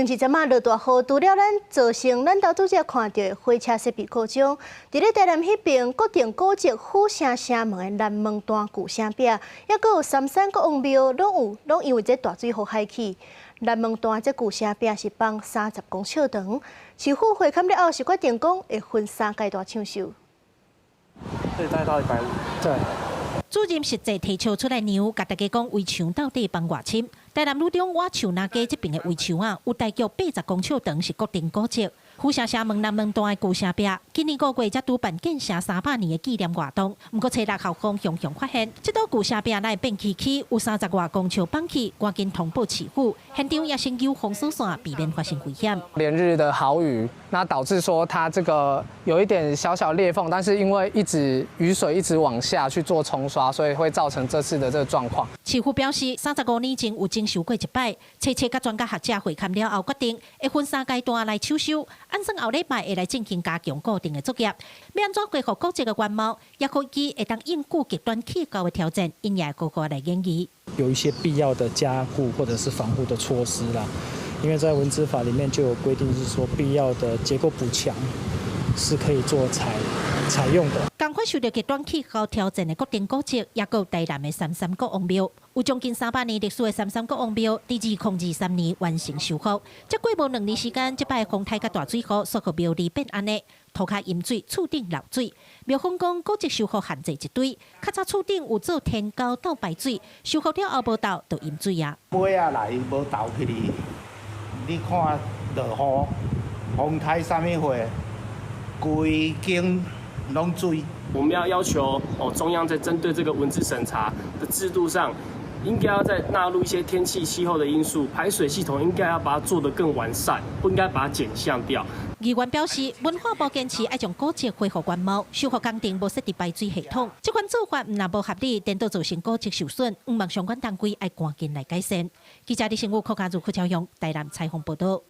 前一陣仔落大雨，除了咱造成咱投拄才看著的火車設備故障，佇咧台南彼爿國定古蹟府城城門的南門段舊城壁，抑閣有三山國王廟，攏有攏因為這大水雨害去。南門段這舊城壁是放30公尺長，市府會勘了後是決定講會分三階段搶修。對，大概到150。對。主任實際提尺出來量，共大家講圍牆到底放偌深。台南女中倚樹林街這爿的圍牆啊，有大約80公尺長，是國定古蹟。府城城門南門段的舊城壁，今年5月才拄辦建城300年的紀念活動。毋過初六校方雄雄發現，這道舊城壁若會變崎嶇，有30外公尺崩去，趕緊通報市府，現場也先揪封鎖線，避免發生危險。連日的豪雨，那導致說它這個有一點小小裂縫，但是因為一直雨水一直往下去做沖刷，所以會造成這次的這個狀況。市府表示，35年前有整修過一擺，初七佮專家學者會勘了後，決定會分三階段來搶修。按算後禮拜會來進行加強固定的作業。欲按怎恢復古蹟的原貌，也可以會當應付極端氣候的挑戰，𪜶也會好好來研議。有一些必要的加固或者是防護的措施啦，因為在文資法裡面就有規定，是說必要的結構補強是可以做採用的。仝款受著極端氣候挑戰的國定古蹟，也閣有台南的三山國王廟，有將近300年歷史的三山國王廟，佇2023年完成修復。才過無2年時間，這擺風颱佮大水雨，煞予廟裡變按呢，塗跤淹水，厝頂漏水。廟方講古蹟修復限制一堆，較早厝頂有做天溝鬥排水，修復了後無鬥就淹水啊。尾仔來無鬥起哩，你看落雨，風颱啥物貨，規間攏水。我們要要求哦，中央在針對這個文資審查的制度上，應該要再納入一些天氣氣候的因素，排水系統應該要把它做得更完善，不應該把它減項掉。議員表示，文化部堅持愛將古蹟恢復原貌，修復工程無設置排水系統，這款做法毋但無合理，顛倒造成古蹟受損，向望相關單位愛趕緊來改善。記者李成武、柯家如、柯超勇台南採訪報導。